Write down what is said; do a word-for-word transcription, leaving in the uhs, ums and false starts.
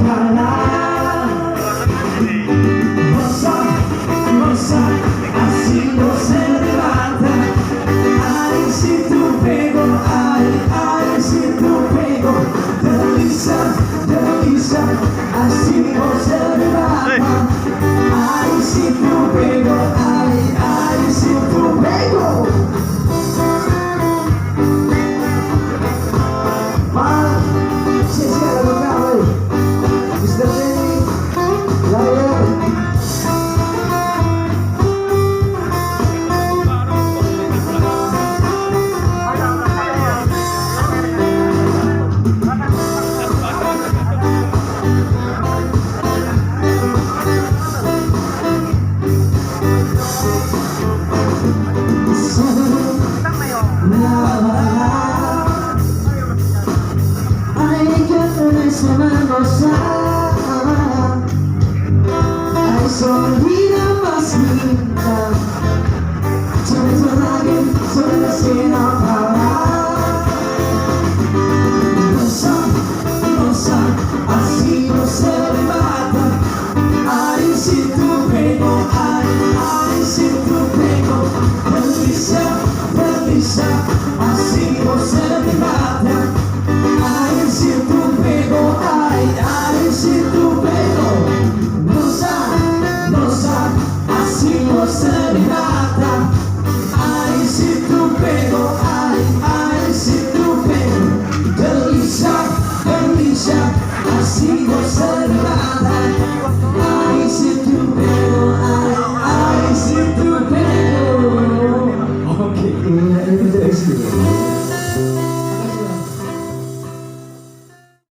Karena bosan, bosan, asing bosan di mata. Ai si tu pego, ai, ai si tu pego. Gelisah, gelisah, asing bosan di mata. Ai si tu pego, ai, ai si tu pego.